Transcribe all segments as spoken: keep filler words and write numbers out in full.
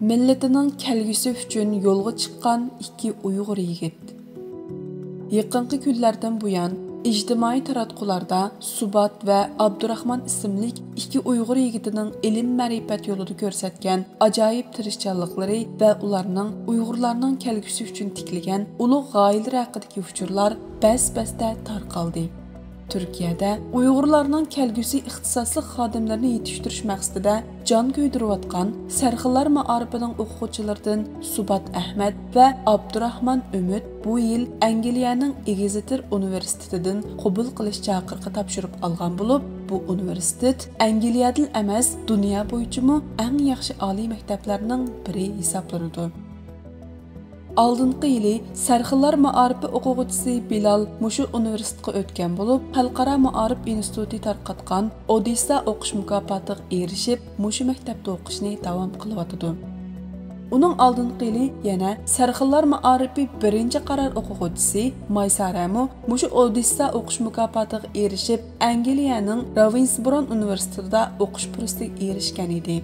مىللىتىنىڭ كەلگۈسى ئۈچۈن يولغا چىققان ئىككى ئۇيغۇر يىگىت. يېقىنقى كۈنلەردىن بۇيان ئىجتىمائىي تاراتقۇلاردا سۇبات ۋە ئابدۇراخمان ئىسىملىك ئىككى ئۇيغۇر يىگىتىنىڭ ئىلىم-مەرىپەت يولىدا كۆرسەتكەن ئاجايىپ تىرىشچانلىقلىرى ۋە ئۇلارنىڭ ئۇيغۇرلارنىڭ كەلگۈسى ئۈچۈن تىكلىگەن ئۇلۇغ غايىلىرى ھەققىدىكى ئۇچۇرلار بەس-بەستە تارقالدى. تۈركىيەدە ئۇيغۇرلارنىڭ كەلگۈسى ئىختىساسلىق خادىملىرىنى يېتىشتۈرۈش مەقسىتىدە جان كۆيدۈرۈۋاتقان سەرخىللار مائارىپىنىڭ ئوقۇغۇچىلىرىدىن سۇبات ئەھمەت ۋە ئابدۇراخمان ئۈمىد بۇ يىل ئەنگلىيەنىڭ ئېگزېتېر ئۇنىۋېرسىتېتىدىن قوبۇل قىلىش چاقىرىقى تاپشۇرۇپ ئالغان بولۇپ، بۇ ئۇنىۋېرسىتېت ئەنگلىيەدىلا ئەمەس، دۇنيا بويىچىمۇ ئەڭ ياخشى ئالىي مەكتەپلەرنىڭ بىرى ھېسابلىنىدۇ. ئالدىنقى يىلى سەرخىللار مائارىپى ئوقۇغۇچىسى بىلال مۇشۇ ئۇنىۋېرسىتېتقا ئۆتكەن بولۇپ، خەلقئارا مائارىپ ئىنستىتۇتى تارقاتقان ئودېسسا ئوقۇش مۇكاپاتىغا ئېرىشىپ، مۇشۇ مەكتەپتە ئوقۇشنى داۋام قىلىۋاتىدۇ. ئۇنىڭ ئالدىنقى يىلى يەنە سەرخىللار مائارىپى بىرىنچى قارار ئوقۇغۇچىسى مايسارەمۇ مۇشۇ ئودېسسا ئوقۇش مۇكاپاتىغا ئېرىشىپ، ئەنگلىيەنىڭ راۋېنسبرون ئۇنىۋېرسىتېتىدا ئوقۇش پۇرسىتىگە ئېرىشكەن ئىدى.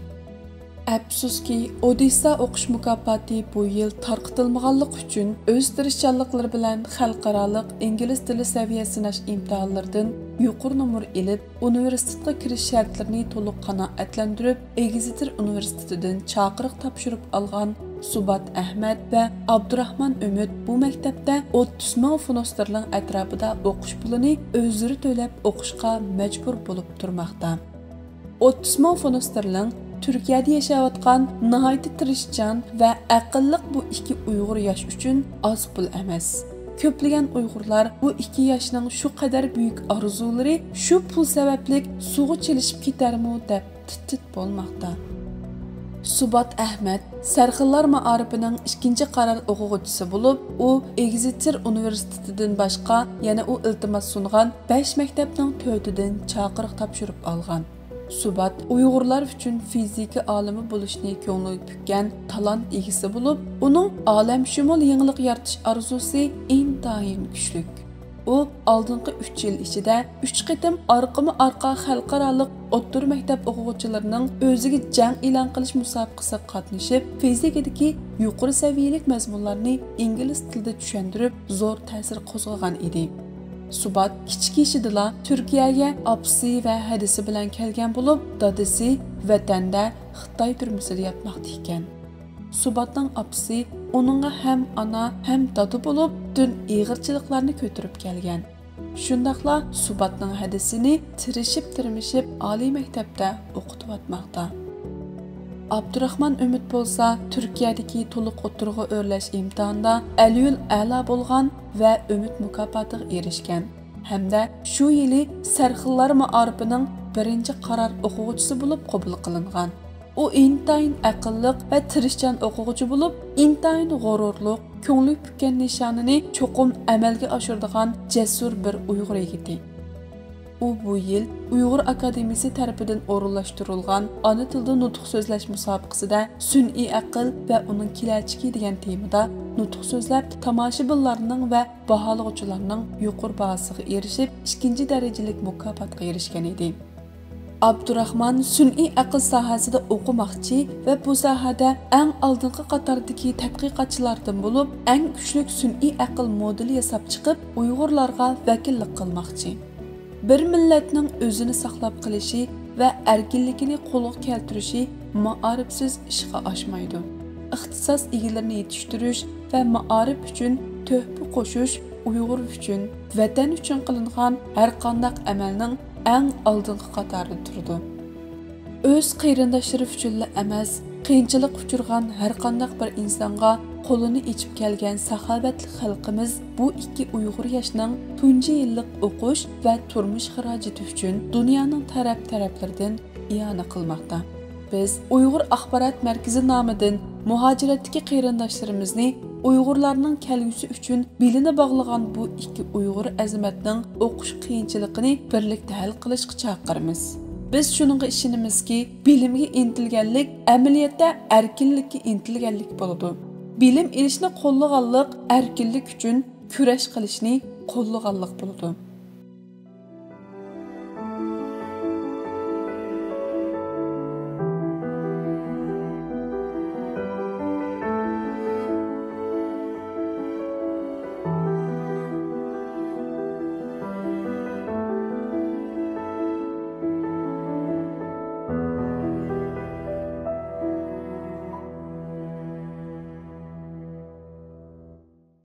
ئەپسۇسكى، ئودېسسا ئوقۇش مۇكاپاتى بۇ يىل تارقىتىلمىغانلىقى ئۈچۈن، ئۆز تىرىشچانلىقلىرى بىلەن خەلقئارالىق ئىنگلىز تىلى سەۋىيە سىناش ئىمتىھانلىرىدىن يۇقىرى نومۇر ئېلىپ، ئۇنىۋېرسىتېتقا كىرىش شەرتلىرىنى تولۇق قانائەتلەندۈرۈپ، ئېگزېتېر ئۇنىۋېرسىتېتىدىن چاقىرىق تاپشۇرۇپ ئالغان سۇبات ئەھمەت ۋە ئابدۇراخمان ئۈمىد بۇ مەكتەپتە ئوتتۇز مىڭ فۇنستېرلىڭ ئەتراپىدا ئوقۇش پۇلىنى ئۆزلىرى تۆلەپ ئوقۇشقا مەجبۇر بولۇپ تۇرماقتا. ئوتتۇز مىڭ فۇنستېرلىڭ تۈركىيەدە ياشاۋاتقان ناھايىتى تىرىشچان ۋە ئەقىللىق بۇ ئىككى ئۇيغۇر ياش ئۈچۈن ئاز پۇل ئەمەس. كۆپلىگەن ئۇيغۇرلار بۇ ئىككى ياشنىڭ شۇ قەدەر بۈيۈك ئارزۇلىرى شۇ پۇل سەۋەبلىك سۇغا چىلىشىپ كېتەرمۇ دەپ تىت-تىت بولماقتا. سۇبات ئەھمەت سەرخىللار مائارىپىنىڭ ئىككىنچى قارار ئوقۇغۇچىسى بولۇپ، ئۇ ئېگزېتېر ئۇنىۋېرسىتېتىدىن باشقا يەنە ئۇ ئىلتىماس سۇنغان بەش مەكتەپنىڭ تۆتىدىن چاقىرىق تاپشۇرۇپ ئالغان. سۇبات ئۇيغۇرلار ئۈچۈن فىزىكا ئالىمى بولۇشنى كۆڭلىگە پۈككەن تالانت ئىگىسى بولۇپ، ئۇنىڭ ئالەمشۇمۇل يېڭىلىق يارىتىش ئارزۇسى ئىنتايىن كۈچلۈك. ئۇ ئالدىنقى ئۈچ يىل ئىچىدە ئۈچ قېتىم ئارقىمۇ ئارقا خەلقئارالىق ئوتتۇرا مەكتەپ ئوقۇغۇچىلىرىنىڭ ئۆزىگە جەڭ ئېلان قىلىش مۇسابىقىسىگە قاتنىشىپ، فىزىكىدىكى يۇقىرى سەۋىيەلىك مەزمۇنلارنى ئىنگلىز تىلىدا چۈشەندۈرۈپ، زور تەسىر قوزغىغان ئىدى. سۇبات كىچىك يېشىدىلا تۈركىيەگە ئاپىسى ۋە ھەدىسى بىلەن كەلگەن بولۇپ، دادىسى ۋەتەندە خىتاي تۈرمىسىدە ياتماقتا ئىكەن. سۇباتنىڭ ئاپىسى ئۇنىڭغا ھەم ئانا، ھەم دادا بولۇپ، پۈتۈن ئېغىرچىلىقلارنى كۆتۈرۈپ كەلگەن. شۇنداقلا سۇباتنىڭ ھەدىسىنى تىرىشىپ-تىرمىشىپ ئالىي مەكتەپتە ئوقۇتۇۋاتماقتا. ئابدۇراخمان ئۈمىد بولسا تۈركىيەدىكى تولۇق ئوتتۇرىغا ئۆرلەش ئىمتىھانىدا ئەلۇل ئەلا بولغان ۋە ئۈمىد مۇكاپاتىغا ئېرىشكەن ھەمدە شۇ يىلى سەرخىللار مائارىپىنىڭ بىرىنچى قارار ئوقۇغۇچىسى بولۇپ قوبۇل قىلىنغان. ئۇ ئىنتايىن ئەقىللىق ۋە تىرىشچان ئوقۇغۇچى بولۇپ، ئىنتايىن غۇرۇرلۇق، كۆڭلى پۈككەن نىشانىنى چوقۇم ئەمەلگە ئاشۇرىدىغان جەسۇر بىر ئۇيغۇر يىگىتى. ئۇ بۇ يىل ئۇيغۇر ئاكادېمىيىسى تەرىپىدىن ئورۇنلاشتۇرۇلغان ئانا تىلدا نۇتۇق سۆزلەش مۇسابىقىسىدە سۈنئىي ئەقىل ۋە ئۇنىڭ كېلەچىكى دېگەن تېمىدا نۇتۇق سۆزلەپ، تاماشىبىنلارنىڭ ۋە باھالىغۇچىلارنىڭ يۇقىرى باھاسىغا ئېرىشىپ، ئىككىنچى دەرىجىلىك مۇكاپاتقا ئېرىشكەن ئىدى. ئابدۇراخمان سۈنئىي ئەقىل ساھەسىدە ئوقۇماقچى ۋە بۇ ساھەدە ئەڭ ئالدىنقى قاتاردىكى تەتقىقاتچىلاردىن بولۇپ، ئەڭ كۈچلۈك سۈنئىي ئەقىل مودېلى ياساپ چىقىپ، ئۇيغۇرلارغا ۋەكىللىك قىلماقچى. بىر مىللەتنىڭ ئۆزىنى ساقلاپ قېلىشى ۋە ئەركىنلىكىنى قولغا كەلتۈرۈشى مائارىپسىز ئىشقا ئاشمايدۇ. ئىختىساس ئىگىلىرىنى يېتىشتۈرۈش ۋە مائارىپ ئۈچۈن تۆھپە قوشۇش ئۇيغۇر ئۈچۈن، ۋەتەن ئۈچۈن قىلىنغان ھەرقانداق ئەمەلنىڭ ئەڭ ئالدىنقى قاتارىدا تۇرىدۇ. ئۆز قېرىنداشلىرى ئۈچۈنلا ئەمەس، قىيىنچىلىققا ئۇچرىغان ھەرقانداق بىر ئىنسانغا قولىنى ئېچىپ كەلگەن ساخاۋەتلىك خەلقىمىز بۇ ئىككى ئۇيغۇر ياشنىڭ تۇنجى يىللىق ئوقۇش ۋە تۇرمۇش خىراجىتى ئۈچۈن دۇنيانىڭ تەرەپ-تەرەپلىرىدىن ئىئانە قىلماقتا. بىز ئۇيغۇر ئاخبارات مەركىزى نامىدىن مۇھاجىرەتتىكى قېرىنداشلىرىمىزنى ئۇيغۇرلارنىڭ كەلگۈسى ئۈچۈن بېلىنى باغلىغان بۇ ئىككى ئۇيغۇر ئەزىمەتنىڭ ئوقۇش قىيىنچىلىقىنى بىرلىكتە ھەل قىلىشقا چاقىرىمىز. بىز شۇنىڭغا ئىشىنىمىزكى، بىلىمگە ئىنتىلگەنلىك ئەمەلىيەتتە ئەركىنلىككە ئىنتىلگەنلىك بولىدۇ. بىلىم ئېلىشنى قوللىغانلىق ئەركىنلىك ئۈچۈن كۈرەش قىلىشنى قوللىغانلىق بولىدۇ.